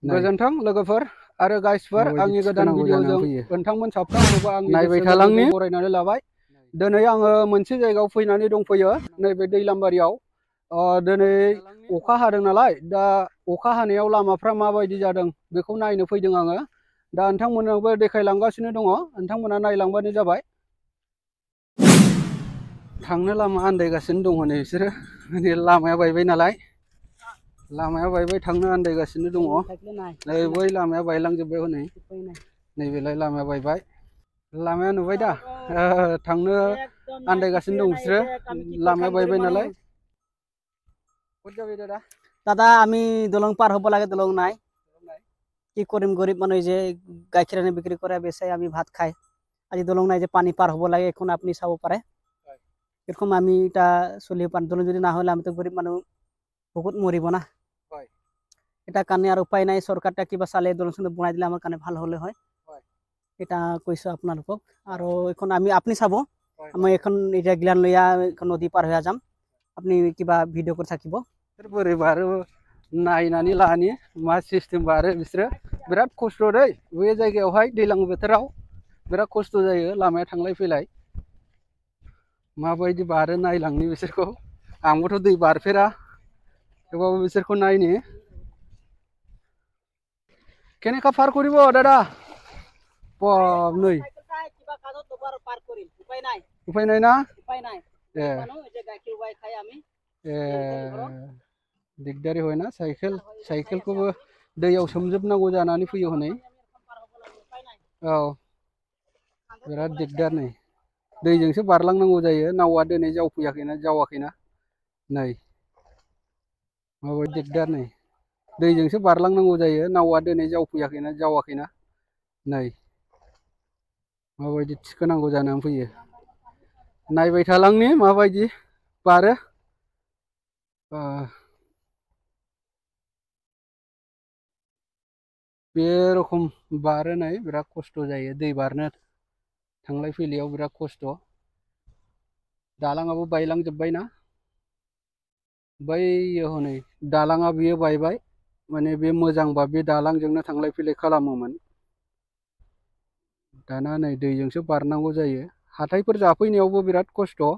गोजोन्थों लोगोफोर आरो गाइसफोर आंनि गोदान भिडिअजों नोंथांमोन साफ्रोमबोखौ आंनि नायबाय थालांनि बरायनानै लाबाय। दिनै आङो मोनसे जायगायाव फैनानै दंफैयो नैबे दैलामबारियाव। दिनै अखा हादों नालाय दा अखा हानायाव लामाफ्रा माबायदि जादों बेखौ नायनो फैदों आङो। दा नोंथांमोननोबो देखायलांगासिनो दङ, नोंथांमोना नायलांबानो जाबाय। थांनो लामा आन्दायगासिनो दङ नै बिसोरो, माने लामाया बायबाय नालाय। लामाया बायबाय थांनो आन्दायगासिनो दङ। नै बै लामाया बायलांजोब्बाय हनै, नैबेलाय लामाया बायबाय। लामाया नुबाय दा, थांनो आन्दायगासिनो दं बिसोरो, लामाया बायबाय नालाय। दादा आमी दलং पार হব লাগে, দলং নাই কি কৰিম, গরিব মানুহ যে গাখীৰ আনি বিক্ৰী কৰে বেচাই আমি ভাত খাই, আজি দলং নাই যে পানী পার হব লাগে, এখন আপনি চাব পাৰে। এরকম আমি এটা চলিব পারি, দলং যদি না হলে আমি তো গরিব মানুষ বহুত মরিব না। এটা কারণে আর উপায় নাই, সরকারটা কিবা চালে দলং চলং বনাই দিলে আমার কারণে ভাল হলে হয়। এটা কৈছো আপোনালোকক। আৰু এখন আপনি চাব, আমি এখন এটা গিলান লইয়া এখন নদী পার হয়ে যাম, আপনি কিবা ভিডিও করে থাকিব। बोरै बारो नायनानै लानि मा सिस्टेम बारो बिसोरो। बिराद खस्थ' दै बे जायगायावहाय दैज्लां बोथोराव बिराद खस्थ' जायो लामाया थांलाय फैलाय। माबायदि बारो नायलांनि बिसोरखौ, आंबोथ' दै बारफेरा, थेवबाबो बिसोरखौ नायनि। केनेका पार करिब दादा? नै उपाय नाय ना? दिगदारि হয় ना, साइकेलखौबो दैयाव सोमजोबनांगौ जानानै फैयो हनै। औ बिराद दिगदार नै, दैजोंसो बारलांनांगौ जायो। नावा दिनै जावाखैना नै माबायदि दिगदार नै, दैजोंसो बारलांनांगौ जायो। नावा दिनै जावाखैना नै माबायदि थिखोनांगौ जानानै फैयो। नायबाय थालांनि माबायदि बारो। बे रखम बारो नै, बिराद खस्थ' जायो दै बारनो, थांलाय फैलायाव बिराद खस्थ'। दालाङाबो बायलांजोब्बायना, बैयो हनै दालाङा बियो बायबाय। माने बे मोजांबा बे दालांजोंनो थांलाय फैलाय खालामोमोन, दाना नै दैजोंसो बारनांगौ जायो। हाथायफोर जाफैनायावबो बिराद खस्थ',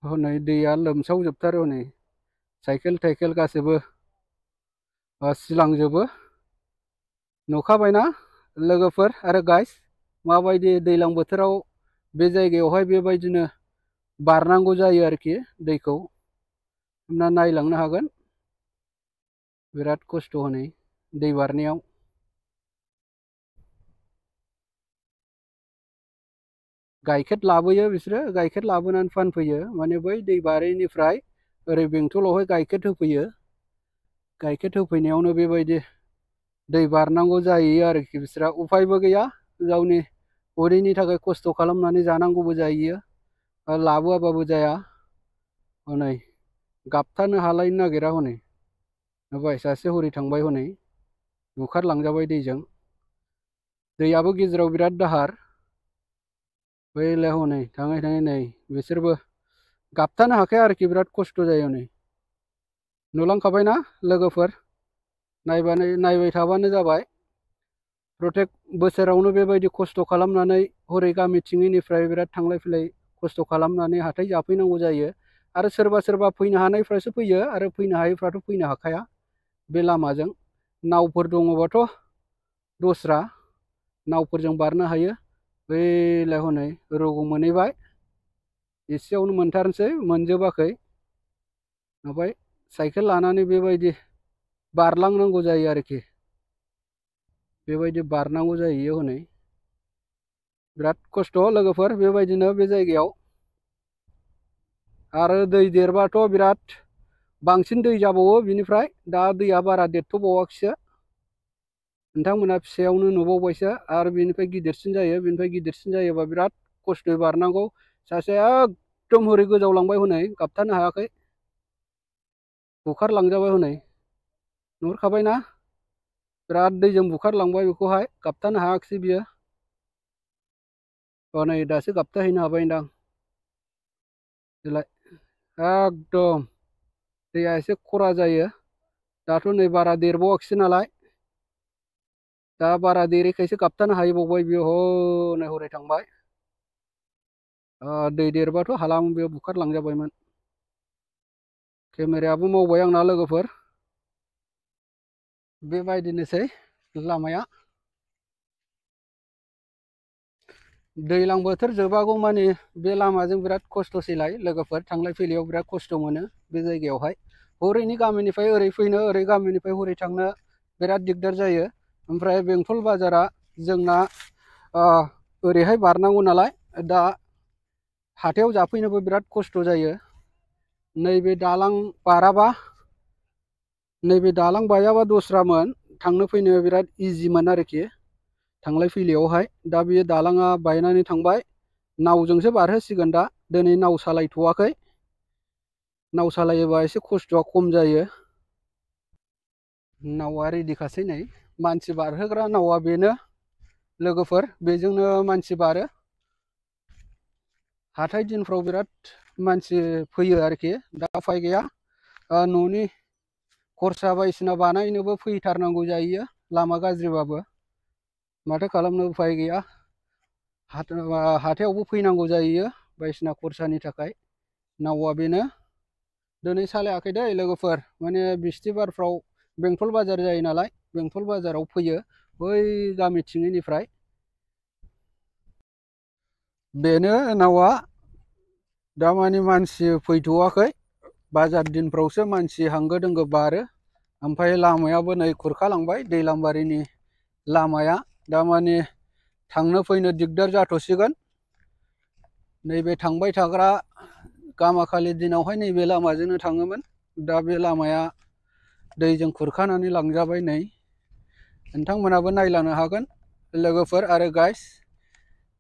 हनै दैया लोमसावजोबथारो, हनै साइकेल थाइकेल गासैबो सिलांजोबो। नुखाबायना लोगोफोर आरो गाइस, माबायदि दैज्लां बोथोराव बे जायगायावहाय बेबायदिनो बारनांगौ जायो आरोखि दैखौ। ना नायलांनो हागोन, बिराद खस्थ' हनै दै बारनायाव। गाइखेर लाबोयो बिसोरो, गाइखेर लाबोनानै फानफैयो। माने बै दै बारैनिफ्राय ओरै बेंथलावहाय गाइखेर होफैयो। गाइखेर होफैनायावनो बेबायदि दै बारनांगौ जायो आरोखि बिसोरा, उफायबो गैया, गावनि उदैनि थाखाय खस्थ' खालामनानै जानांगौबो जायो, लाबोआबाबो जाया। हनै गाबथानो हालायनो नागिरा, हनै नुबाय सासे हरै थांबाय, हनै बुखारलांजाबाय दैजों। दैयाबो गेजेराव बिराद दाहार, बैलाय हनै थाङै थाङै नै बिसोरबो गाबथानो हाखाया आरोखि, बिराद खस्थ' जायो। हनै नुलांखाबायना लोगोफोर, नायबाय थाबानो जाबाय। प्रतेक बोसोरावनो बेबायदि खस्थ' खालामनानै हरै गामिथिङैनिफ्राय बिराद थांलाय फैलाय खस्थ' खालामनानै हाथाय जाफैनांगौ जायो। आरो सोरबा सोरबा फैनो हानायफ्रासो फैयो, आरो फैनो हायैफ्राथ' फैनो हाखाया बे लामाजों। नावफोर दङबाथ' दस्रा नावफोरजों बारनो हायो। बैलाय हनै रौगु मोनहैबाय, एसेयावनो मोनथारनोसै, मोनजोबाखै। ओमफ्राय साइकेल लानानै बेबायदि बारलांनांगौ जायो आरोखि, बेबायदि बारनांगौ जायो हनै। बिराद खस्थ' लोगोफोर बेबायदिनो बे जायगायाव। आरो दै देरबाथ' बिराद बांसिन दै जाबावो बिनिफ्राय, दा दैया बारा देरथ'बावाखैसो, नोंथांमोना फिसायावनो नुबावबायसो। आरो बिनिफ्राय गिदिरसिन जायो, बिनिफ्राय गिदिरसिन जायोबा बिराद खस्थ'यै बारनांगौ। सासे एकदम हरै गोजावलांबाय, हनै गाबथानो हायाखै, बुखारलांजाबाय। हनै नुहुरखाबायना, बिराद दैजों बुखारलांबाय बेखौहाय, गाबथानो हायाखिसै बियो। नै दासो गाबथाहैनो हाबायदां, देलाय एकदम दैया एसे खरा जायो। दाथ' नै बारा देरबावाखैसो नालाय, दा बारा देरिखायसो गाबथानो हायैबावबाय बियो हनै हरै थांबाय। दै देरबाथ' हालामोन बेयाव बुखारलांजाबायमोन। केमेरायाबो मावबाय आंना लोगोफोर। बेबायदिनोसै लामाया। दैज्लां बोथोर जोबागौ मानि बे लामाजों बिराद खस्थ'सैलाय लोगोफोर, थांलाय फैलायाव बिराद खस्थ' मोनो बे जायगायावहाय। हरैनि गामिनिफ्राय ओरै फैनो, ओरै गामिनिफ्राय हरै थांनो बिराद दिगदार जायो। ओमफ्राय बेंटल बाजारा जोंना ओरैहाय बारनांगौ नालाय, दा हाथायाव जाफैनोबो बिराद खस्थ' जायो। नैबे दालां बाराबा, नैबे दालां बायाबा दस्रामोन, थांनो फैनो बिराद इजिमोन आरोखि थांलाय फैलायावहाय। दा बे दालाङा बायनानै थांबाय, नावजोंसो बारहोसिगोन दा। दिनै नाव सालायथ'वाखै, नाव सालायोबा एसे खस्थ'आ खम जायो। नावा रेडिखासै नै, मानसि बारहोग्रा नावा बेनो लोगोफोर, बेजोंनो मानसि बारो। हाथाय दिनफ्राव बिराद मानसि फैयो आरोखि, दा उफाय गैया। न'नि खरसा बायदिसिना बानायनोबो फैथारनांगौ जायो, लामा गाज्रिबाबो। माथो खालामनो, उफाय गैया। हाथायावबो फैनांगौ जायो बायदिसिना खरसानि थाखाय। नावा बेनो। दिनै सालायाखै दै लोगोफोर, माने बिस्थिबारफ्राव बेंटल बाजार जायो नालाय, बेंटल बाजाराव फैयो बै गामिथिंनिफ्राय। बेनो नावा, दामानि मानसि फैथ'वाखै। बाजार दिनफ्रावसो मानसि होंगो दोंगो बारो। ओमफ्राय लामायाबो नै खुरखालांबाय, दैलामबारिनि लामाया दामानि थांनो फैनो दिगदार जाथ'सिगोन। नैबे थांबाय थाग्रा गामाखालि दिनावहाय नैबे लामाजोंनो थाङोमोन, दा बे लामाया दैजों खुरखानानै लांजाबाय। नै नोंथांमोनाबो नायलांनो हागोन लोगोफोर आरो गाइस।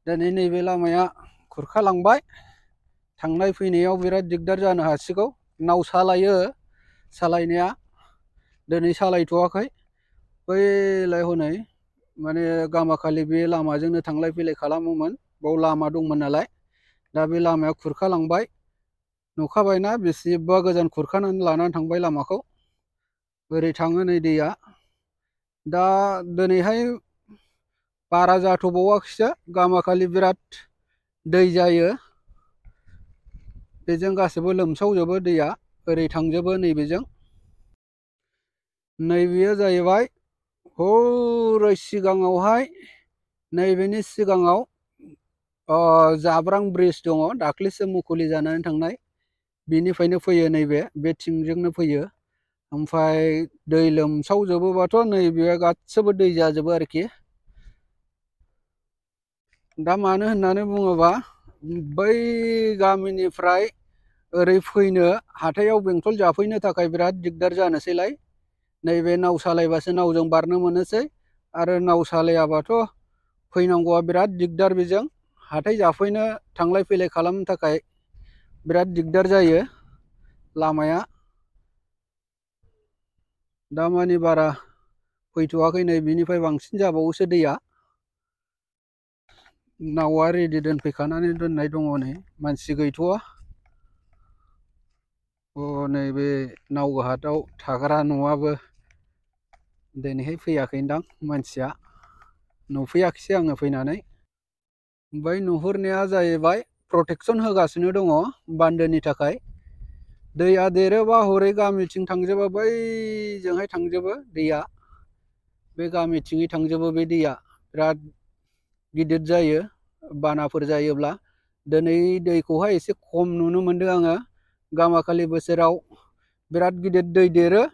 दिनै नैबे लामाया खुरखालांबाय, थांनाय फैनायाव बिराद दिगदार जानो हासिगौ। नाव सालायो सालायनाया, दिनै सालायथ'वाखै। बैलाय हनै माने गामाखालि बे लामाजोंनो थांलाय फैलाय खालामोमोन, बाव लामा दंमोन नालाय। दा बे लामाया खुरखालांबाय, नुखाबायना बेसेबा गोजान खुरखानानै लानानै थांबाय लामाखौ। ओरै थाङो नै दैया। दा दिनैहाय बारा जाथ'बावाखैसो, गामाखालि बिराद दै जायो। बेजों गासैबो लोमसावजोबो दैया, ओरै थांजोबो नैबेजों। नैबेयो जाहैबाय हरै सिगाङावहाय, नैबेनि सिगाङाव जाब्रां ब्रिज दङ, दाख्लैसो मुखुलि जानानै थांनाय। बेनिफ्रायनो फैयो, नैबे थिंजोंनो फैयो। ओमफ्राय दै लोमसावजोबोबाथ' नैबे गासिबो दै जाजोबो आरोखि। दा मानो होननानै बुङोबा, बै गामिनिफ्राय ओरै फैनो, हाथायाव बेंटल जाफैनो थाखाय बिराद दिगदार जानोसैलाय। नैबे नाव सालायबासो नावजों बारनो मोनोसै, आरो नाव सालायाबाथ' फैनांगौआ बिराद दिगदार। बेजों हाथाय जाफैनो, थांलाय फैलाय खालामनो थाखाय बिराद दिगदार जायो लामाया। दामानि बारा फैथ'वाखै, नै बिनिफ्राय बांसिन जाबावोसो दैया। नावा रेडि दोनफैखानानै दोननाय दङ, नै मानसि गैथ'वा। नैबे नावघाटआव थाग्रा न'आबो दिनैहाय फैयाखैदां मानसिया, नुफैयाखिसै आङो फैनानै। ओमफ्राय नुहुरनाया जाहैबाय प्रटेकसन होगासिनो दङ बान्दोनि थाखाय। दैया देरोबा हरै गामिथिं थांजोबो, बैजोंहाय थांजोबो दैया, बे गामिथिङै थांजोबो बे दैया। बिराद गिदिर जायो बानाफोर जायोब्ला। दिनै दैखौहाय एसे खम नुनो मोनदों आङो। गामाखालि बोसोराव बिराद गिदिर दै देरो।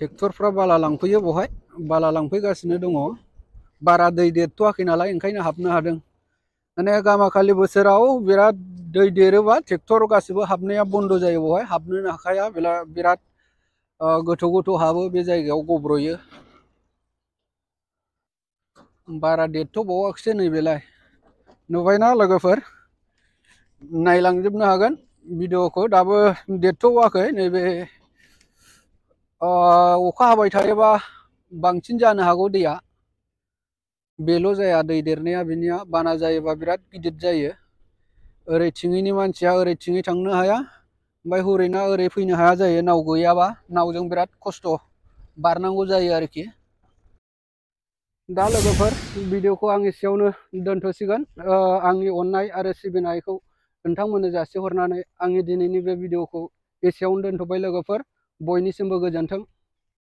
ट्रेक्टरफ्रा बाला लांफैयो, बहाय बाला लांफैगासिनो दङ। बारा दै देरथ'वाखै नालाय, ओंखायनो हाबनो हादों। माने गामाखालि बोसोराव बिराद दै देरोबा ट्रेक्टर गासिबो हाबनाया बन्द' जायो, बहाय हाबनोनो हाखाया। बिराद गोथौ गोथौ हाबो, बे जायगायाव गब्र'यो। बारा देरथ'बावाखैसो नैबेलाय, नुबायना लोगोफोर? नायलांजोबनो हागोन भिडिअ'खौ, दाबो देरथ'वाखै। नैबे अखा हाबाय थायोबा बांसिन जानो हागौ दैया। बेल' जाया दै देरनाया, बिनिया बाना जायोबा बिराद गिदिर जायो। ओरै थिङैनि मानसिया ओरै थिङै थांनो हाया, ओमफ्राय हरैना ओरै फैनो हाया जायो। नाव गैयाबा नावजों बिराद खस्थ' बारनांगौ जायो आरोखि। दा लोगोफोर भिडिअखौ आं एसेयावनो दोनथ'सिगोन। आंनि अननाय आरो सिबिनायखौ नोंथांमोननो जासिहरनानै आंनि दिनैनि बे भिडिअखौ एसेयावनो दोनथ'बाय लोगोफोर। बयनिसिमबो गोजोन्थों।